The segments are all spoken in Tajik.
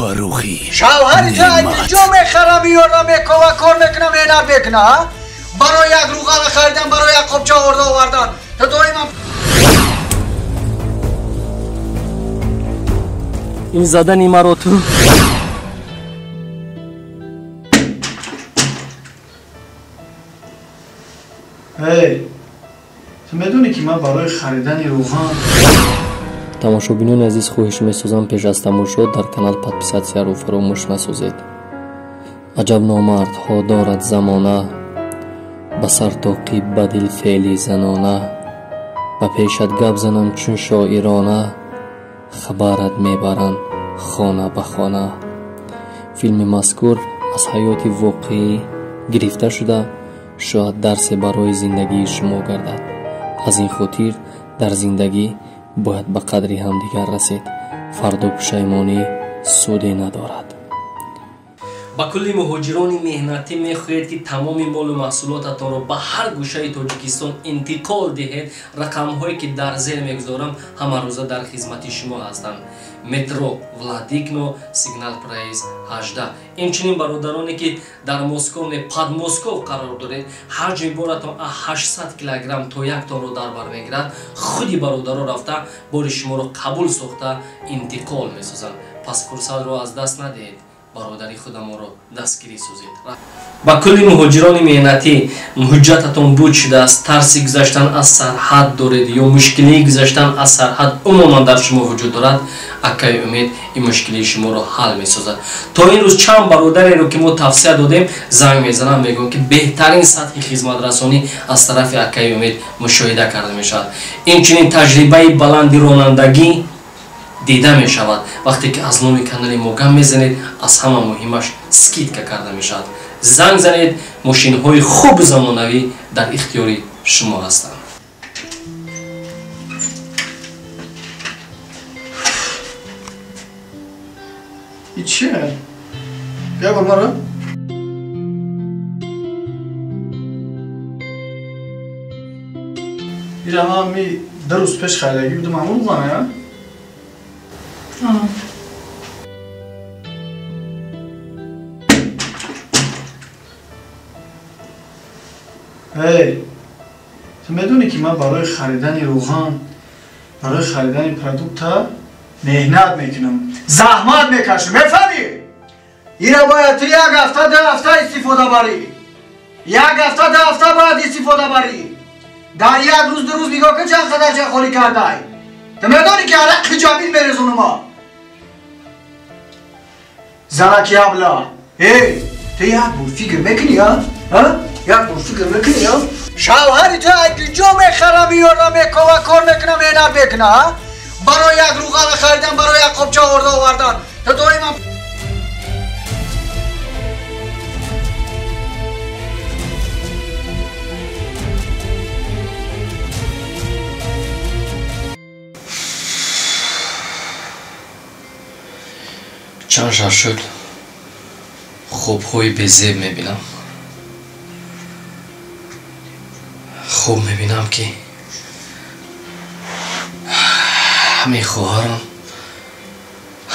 Фаррухӣ. Шавҳари ту ҷо мехарам, меёрам, мекова, кор мекунам, меҳнат мекуна. Барои як рӯғана харидан, барои як қопча орда овардан. Ту доимам ин задани маро ту Эй, ту медонӣ ки ман барои харидани рӯған. Тамошобинони азиз, хоҳиш месозам, пеш аз тамошо дар канал подписатсияро фаромӯш насозед. Аҷаб номардҳо дорад замона, ба сартоқӣ ба дил феъли занона, ба пешат гап занам чун шоирона, хабарат мебаранд хона ба хона. Филми мазкур аз ҳаёти воқеӣ гирифта шуда, шояд дарсе барои зиндагии шумо гардад. Аз ин хотир дар зиндагӣ бояд ба қадри ҳамдигар расед. Фардо пушаймонӣ суде надорад. Ба кулли муҳоҷирони меҳнатӣ мехоҳед, ки тамоми молу маҳсулотатонро ба ҳар гӯшаи Тоҷикистон интиқол диҳед, рақамҳое ки дар зер мегузорам, ҳамарӯза дар хизмати шумо ҳастанд. Метро Владикно, сигнал проезд 18. Инчунин бародароне ки дар Москов не Подмосков қарор доред, ҳаҷми боратон 800 килограмм то 1 тонро дар бар мегирад, худи бародаро рафта бори шуморо қабул сохта интиқол месозанд. Пас фурсатро аз даст надиҳед, бародари худамонро дастгирӣ созед. Ба кулли муҳоҷирони меҳнатӣ, ҳуҷҷататон буд шудааст, тарси гузаштан аз сарҳад доред ё мушкилии гузаштан аз сарҳад умуман дар шумо вуҷуд дорад, акаи Умед ин мушкилии шуморо ҳал месозад. То ин рӯз чанд бародареро ки мо тавсия додем, занг мезанам, мегӯям ки беҳтарин сатҳи хизматрасонӣ аз тарафи акаи Умед мушоҳида карда мешавад. Инчунин таҷрибаи баланди ронандагӣ дида мешавад. Вақте ки аз номи канали мо гам мезанед, аз ҳама муҳимаш скидка карда мешавад. Занг занед, мошинҳои хубу замонавӣ дар ихтиёри шумо ҳастанд. И чия? Як бор мара? Ира ман ми ду рӯз пеш харидагӣ будам, ҳамон рӯғана, я? Эй, ту медонӣ ки ман барои харидани рӯған, барои харидани продукта меҳнат мекунам, заҳмат мекашам, мефаҳмӣ? Ира бояд ту як ҳафта, ду ҳафта истифода барӣ. Як ҳафта, ду ҳафта бояд истифода барӣ. Дар як рӯз, ду рӯз нигоҳ кун чанд қадар ча холӣ кардай. Ту медонӣ ки арақ ҳиҷобин мерезонума. Зараки абла. Эй, ту як бор фикр мекунӣ, а? Як бор фикр мекунӣ, а? Шавҳари ту ҷо мехарам, меёрам, мекова, кор мекунам, меҳнат мекуна. Барои як рӯғана харидан, барои як қопча орда овардан. Ту доимам чанд шаб шуд хобҳои безеб мебинам. Хоб мебинам ки ҳамин хоҳарам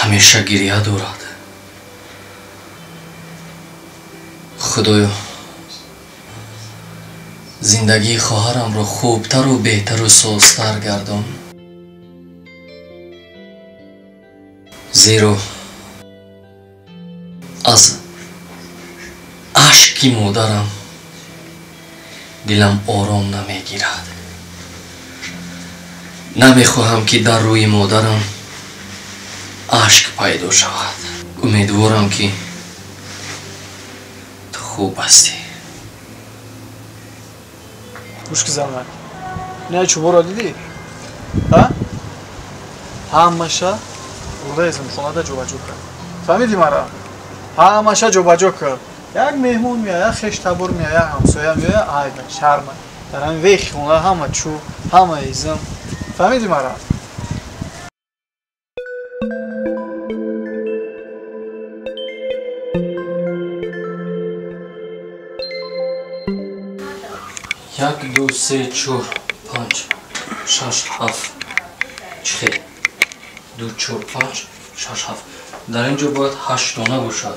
ҳамеша гиря дорад. Худоё, зиндагии хоҳарамро хубтару беҳтару созтар гардон, зеро аз ашки модарам дилам ором намегирад. Намехоҳам ки дар рӯи модарам ашк пайдо шавад. Умедворам ки ту хуб ҳастӣ. Гӯш ки занак, ина чӯборо дидӣ? Ҳамаша урдаи зимхонада ҷобаҷо кард. Фаҳмидӣ мара? Ҳамаша ҷобаҷо кард. Як меҳмон меояд, як хештабор меояд, як ҳамсоя меояд, айба, шарма. Дар ҳамин вехи хона ҳама чӯб, ҳама изм. Фаҳмидӣ мара? Як, ду, се, чор, панҷ, шаш, ҳафт. Чӣ хел? Ду, чор, панҷ, шаш, ҳафт. Дар ин ҷо бояд 8 дона бошад.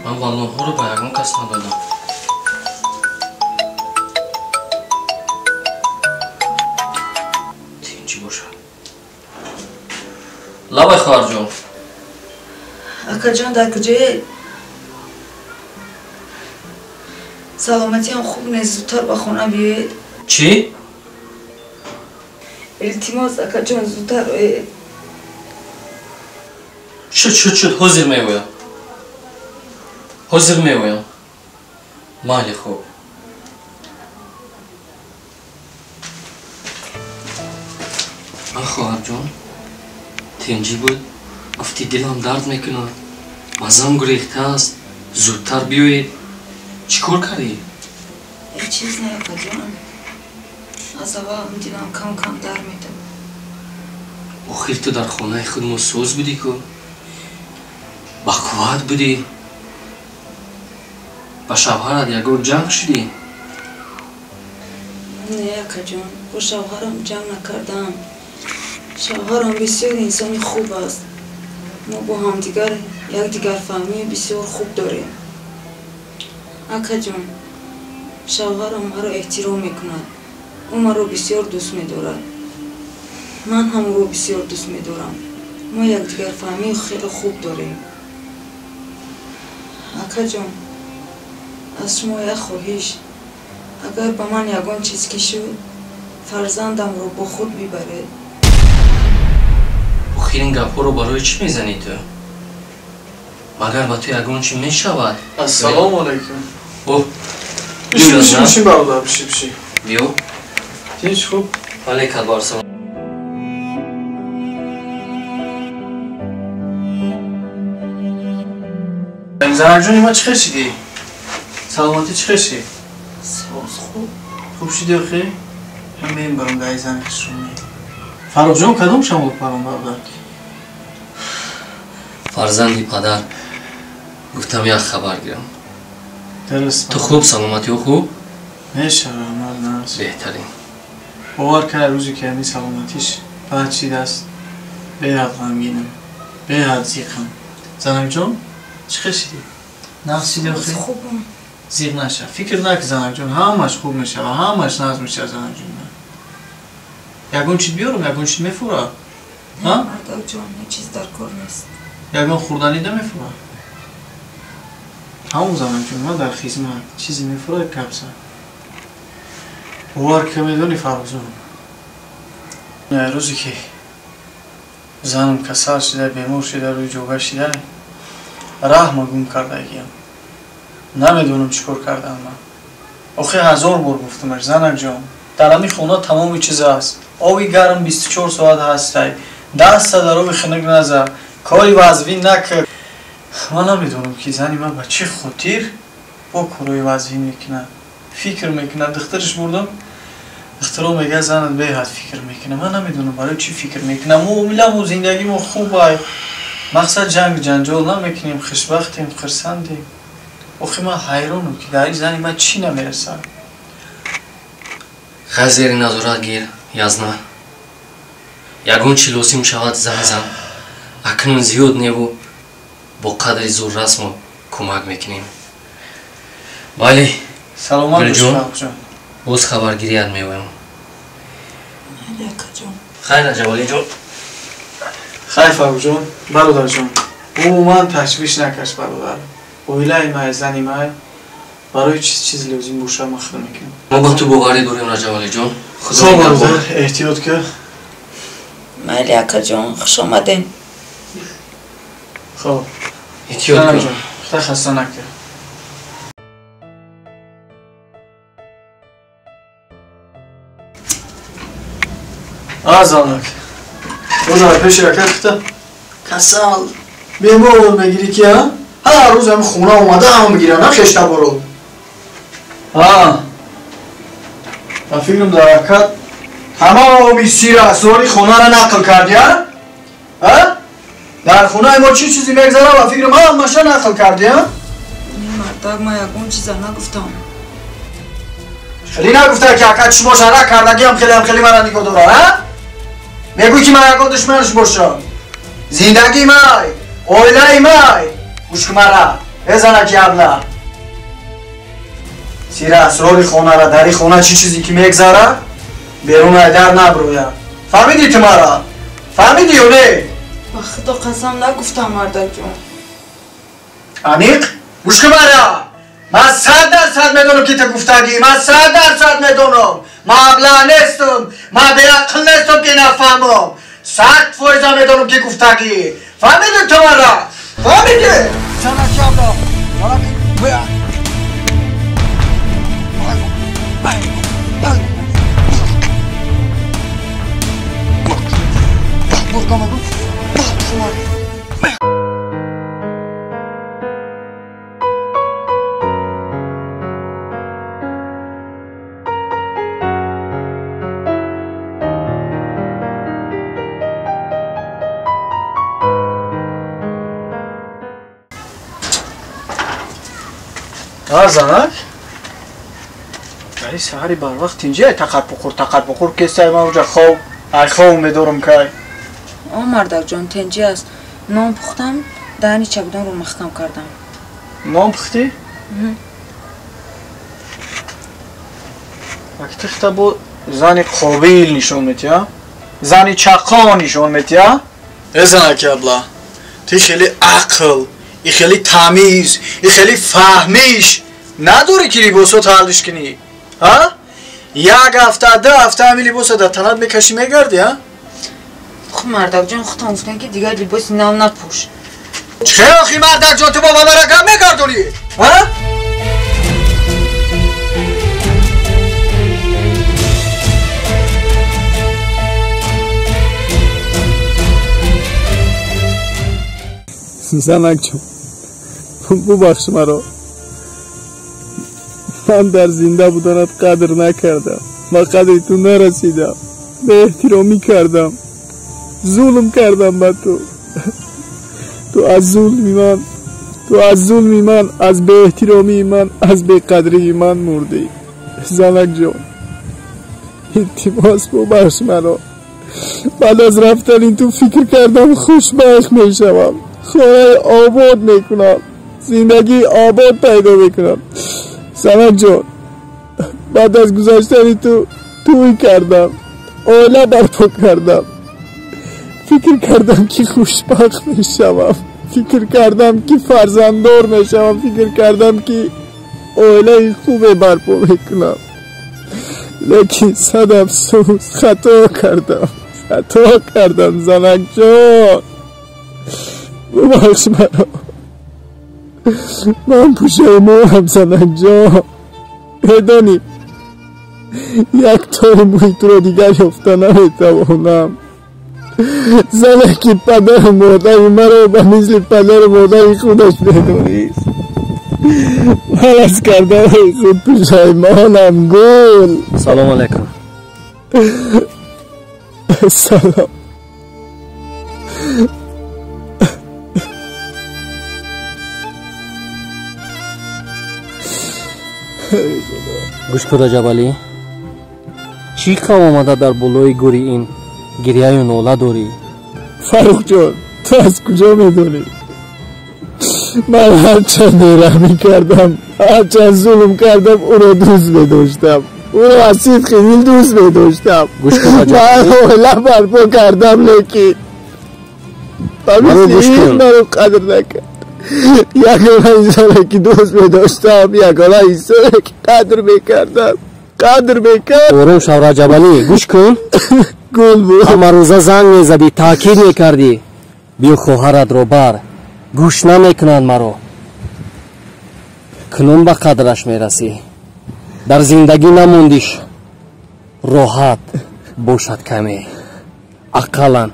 Ман баллонҳоро ба ягон кас надодам. Тинчи бошад. Лабай хоҳарҷон. Акаҷон, дар куҷоед? Саломатиам хуб нест, зудтар ба хона биёед. Чӣ? Илтимос, акаҷон, зудтар оед. Шуд, шуд, шуд, ҳозир меоям. Ҳозир меоям. Майли, хуб. Ман хоҳарҷон, тинҷӣ буд. Гуфтӣ дилам дард мекунад, мазам гурехтааст, зудтар биёед. Чӣ кор кардӣ? Ҳеҷ чиз не, акаҷон. Аз аввал дилам кам-кам дард медод. Охир ту дар хонаи худ мо соз будӣ ку? Бақувват будӣ? Ба шавҳарат ягон ҷанг шудӣ? Не, акаҷон, бо шавҳарам ҷанг накардам. Шавҳарам бисёр инсони хуб аст. Мо бо ҳамдигар якдигарфаҳмии бисёр хуб дорем. Акаҷон, шавҳарам маро эҳтиром мекунад. Ӯ маро бисёр дӯст медорад. Ман ҳам ӯро бисёр дӯст медорам. Мо якдигарфаҳмии хеле хуб дорем. Акаҷон, аз шумо як хоҳиш. Агар ба ман ягон чиз ки шуд, фарзандамро бо худ бибаред. Охир ин гапҳоро барои чӣ мезанӣ ту? Магар ба ту ягон чӣ мешавад? Ассалому алайкум. О, бишин, бишин, бишин, бародар, бишин, бишин. Биё. Тинч, хуб? Алейкум ассалом. Занакҷони ма чӣ хел шидӣ? Саломатӣ чӣ хел шидӣ? Соз, хуб. Хуб шидӣ охи? Ман мебарам гаи зани хушрӯ. Фаррухҷон кадом шамол парон бародар? Фарзанди падар. Гуфтам як хабар гирам. Дуруст. Ту хуб, саломатиҳо хуб? Мешава, ман наст. Беҳтарин. Бовар кар рӯзе ки ҳамин саломатиш баъд шидааст, беҳад ғамгинам, беҳад зиқам. Занакҷон, чӣ хел шидӣ? Нағз шидӣ охи? Хубам. Зиқ наша. Фикр накун, занакҷон, ҳамаш хуб мешава, ҳамаш нағз мешава, занакҷон. Ягон чиз биёрам, ягон чиз мефура? Не, мардакҷон, ҳеҷ чиз дар кор нест. Ягон хӯрданӣ намефура? Ҳамон, занакҷон, ман дар хизмат. Чизе мефура, гап зан. Бовар ки медонӣ, Фаррухҷон, рӯзе ки занам касал шида, бемор шида, рӯи ҷога шида, раҳма гум кардагиям. Намедонам чӣ кор кардам ман. Охи 1000 бор гуфтамаш, занакҷон, дар ҳамин хона тамоми чиз ҳаст. Оби гарм 24 соат ҳастай. Даста дар оби хунук наза. Кори вазвин накар. Ман намедонам ки зани ман ба чӣ хотир бо корҳои вазвин мекунад. Фикр мекунад. Духтараш бурдам. Духтаро мегӯяд занат беҳад фикр мекунад. Ман намедонам барои чӣ фикр мекунам. Мо умиламу зиндагии мо хуб ай. Мақсад ҷанг ҷанҷол намекунем, хушбахтем, хурсандем. Охи ман ҳайронам ки дар ин зани ман чӣ намерасад. Хай зери назорат гир, язна. Ягон чӣ лозим шавад, занг зан. Акнун зиёд неву бо қадри зуррас мо кӯмак мекунем. Бале, саломат бош, Гулҷон. Фаррухҷон. Боз хабаргирият меоям. Майли, акаҷон. Хайр, Раҷабалиҷон. Хайр, Фаррухҷон, бародарҷон. Умуман ташвиш накаш, бародар. Оилаи май, зани май, барои чиз чиз лозим боша, ман худ мекунам. Мо ба ту боварӣ дорем, Раҷабалиҷон. Худо Хоб, нигаҳбон. бародар, эҳтиёт кун. Майли, акаҷон, хуш омадем. Хоб. Эҳтиёт кун. Занакҷон, худо хаста накун. А, занак. Боза пеши ака гуфта, касал, бемор мегирӣ ки, а? Ҳар рӯз ҳамин хона омада ҳама мегиранд, на хештаборо. А, ба фикрам дар ҳаракат Тамоми сиру асрори хонаро нақл кардӣ, а? А? Дар хонаи мо чӣ чизе мегзара ба фикри ман ҳамаша нақл кардӣ, а? Мардак, ман ягон чиза нагуфтам. Хеле нагуфта ки ака чишмоша рак кардагиам хелеам хеле мара нигоҳ дора, а? Мегӯй ки ман ягон душманаш бошам. Зиндагии май, оилаи май. Гӯш кун мара, э занаки абла. Сира асрори хонара, дари хона чӣ чизе ки мегзара, берун айдар наброя. Фаҳмидӣ ту мара? Фаҳмидӣ ё не? Ба худо қасам нагуфтам, мардакҷон. Аниқ? Гӯш кун мара! Ман 100% медонам ки ту гуфтагӣ, ман 100% медонам. Ман абла нестам, ман беақл нестам ки нафаҳмам. 100% медонам ки гуфтагӣ. Фаҳмидӣ ту мара? Фаҳмидӣ? Занаки абла, занаки беақл. Занак, ай саҳари барвақт инҷа тақат бухӯр, тақат бухӯр кесай ман уҷа хоб, ай хоб медорам кай. О мардакҷон, тенҷи аст. Нон пухтам, даҳани чакдонро маҳкам кардам. Нон пухтӣ? Аки тихта бо зани қобил нишон метия, зани чаққо нишон метия. Э занаки абла, ти хеле ақл, и хеле тамиз, и хеле фаҳмиш надорӣ ки либосо талдиш кунӣ, ҳа? Як ҳафта, ду ҳафта ҳамин либоса дар танат мекашӣ мегардӣ, ҳа? Хуб мардакҷон, худтон гуфтан ки дигар либоси нав напӯш. Чӣ охи мардакҷон, ту бо мара гап мегардонӣ, ҳа? Занакҷон, бубахш маро. Ман дар зинда буданат қадр накардам, ба қадри ту нарасидам, беэҳтиромӣ кардам, зулм кардам ба ту. Ту аз зулми ман, ту аз зулми ман, аз беэҳтиромии ман, аз беқадрии ман мурдӣ. Занакҷон, илтимос бубахш маро. Баъд аз рафтани ту фикр кардам хушбахт мешавам, хонаи обод мекунам, зиндагии обод пайдо мекунам. Занакҷон, баъд аз гузаштани ту тӯй кардам, оила барпо кардам. Фикр кардам ки хушбахт мешавам, фикр кардам ки фарзанддор мешавам, фикр кардам ки оилаи хубе барпо мекунам. Лекин сад афсӯс, хато кардам, хато кардам, занакҷон. Бубахш маро. Ман пушаймонам, занакҷон. Медонӣ, як тори мӯи туро дигар ёфта наметавонам. Занаки падару модари маро ба мисли падару модари худаш медонист. Ман аз кардаи худ пушаймонам, гул. Салом алайкум. Салом. Гӯш кун, Раҷабалӣ, чӣ қавм омада дар болои гӯри ин гирияю нола дорӣ? Фаррухҷон, ту аз куҷо медонӣ? Ман ҳарчанд бераҳмӣ кардам, ҳарчанд зулм кардам, ӯро дӯст медоштам, ӯро аз сидқи дил дӯст медоштам. Гӯш кун, Раҷабалӣ, ман оила барпо кардам, лекин ба мисли ин маро қадр накард. Ягона инсоне ки дӯст медоштам, ягона инсоне ки қадр мекардам, қадр мекард. Ором шав, Раҷабалӣ, гӯш кун. Гул буд. Ҳамарӯза занг мезадӣ, таъкид мекардӣ, биё хоҳаратро бар. Гӯш намекунанд маро. Кунун ба қадраш мерасӣ. Дар зиндагӣ намондиш, роҳат бошад каме. Ақаллан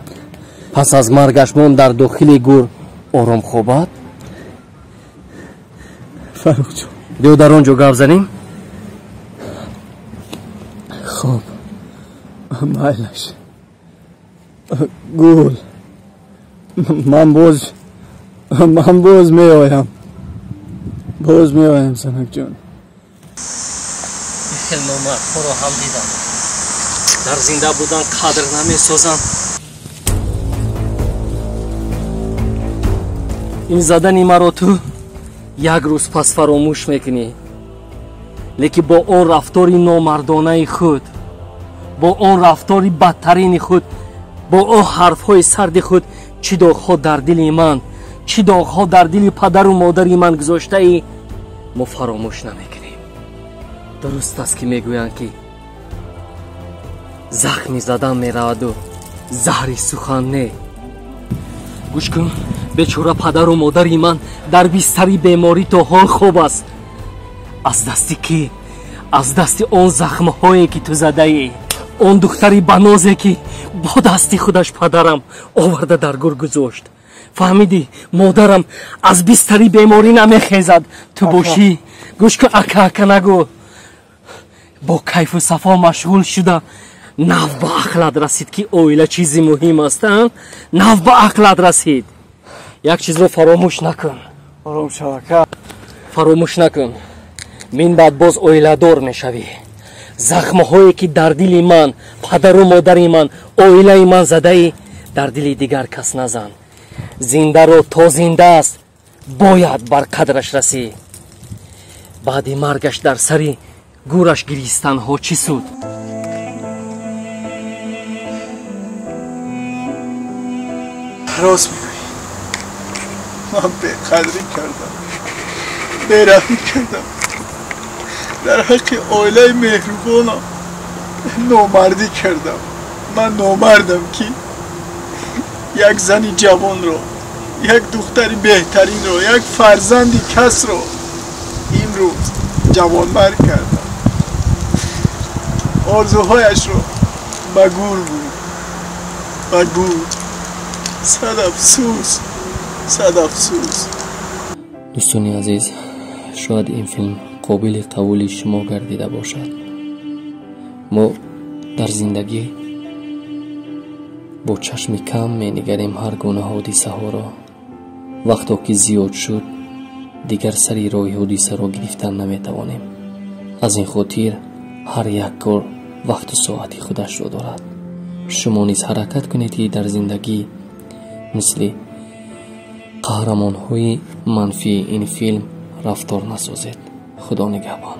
пас аз маргаш мон дар дохили гур ором хобад. Фаррухҷон, биё дар он ҷо гап занем. Хоб. Майлаш. Гул. Ман боз меоям. Боз меоям занакҷон. Хел номардҳоро ҳам дидам. Дар зинда будан қадр намесозанд. Ин задани маро ту як рӯз пас фаромӯш мекунӣ. Лекин бо он рафтори номардонаи худ, бо он рафтори бадтарини худ, бо он ҳарфҳои сарди худ чӣ доғҳо дар дили ман, чӣ доғҳо дар дили падару модари ман гузоштаӣ, мо фаромӯш намекунем. Дуруст аст ки мегӯянд ки захми задан мераваду заҳри сухан не. Гӯш кун, бечора падару модари ман дар бистари беморӣ то ҳол хоб аст. Аз дасти кӣ? Аз дасти он захмҳое ки ту задаӣ, он духтари банозе ки бо дасти худаш падарам оварда дар гур гузошт. Фаҳмидӣ, модарам аз бистари беморӣ намехезад. Ту бошӣ, гӯш кун, ака ака нагӯ. Бо кайфу сафо машғул шуда нав ба ақлат расид ки оила чизи муҳим аст. Нав ба ақлат расид. Як чизро фаромӯш накун. Ором шав ака. Фаромӯш накун. Мин баъд боз оиладор мешавӣ. Захмҳое ки дар дили ман, падару модари ман, оилаи ман задаӣ, дар дили дигар кас назан. Зиндаро то зинда аст бояд бар қадраш расӣ. Баъди маргаш дар сари гӯраш гиристанҳо чӣ суд? Рост мегӯӣ. Ман беқадрӣ кардам, бераҳмӣ кардам. Дар ҳаққи оилаи меҳрубонам номардӣ кардам. Ман номардам ки як зани ҷавонро, як духтари беҳтаринро, як фарзанди касро имрӯз ҷавонмарг кардам. Орзуҳояшро ба гур бурд, ба гур. Сад афсӯс, сад афсӯс. Дӯстони азиз, шояд ин филм қобили қабули шумо гардида бошад. Мо дар зиндагӣ бо чашми кам менигарем ҳар гуна ҳодисаҳоро. Вақто ки зиёд шуд, дигар сари роҳи ҳодисаро гирифтан наметавонем. Аз ин хотир ҳар як кор вақту соати худашро дорад. Шумо низ ҳаракат кунед ки дар зиндагӣ мисли қаҳрамонҳои манфии ин филм рафтор насозед. Худо нигаҳбон.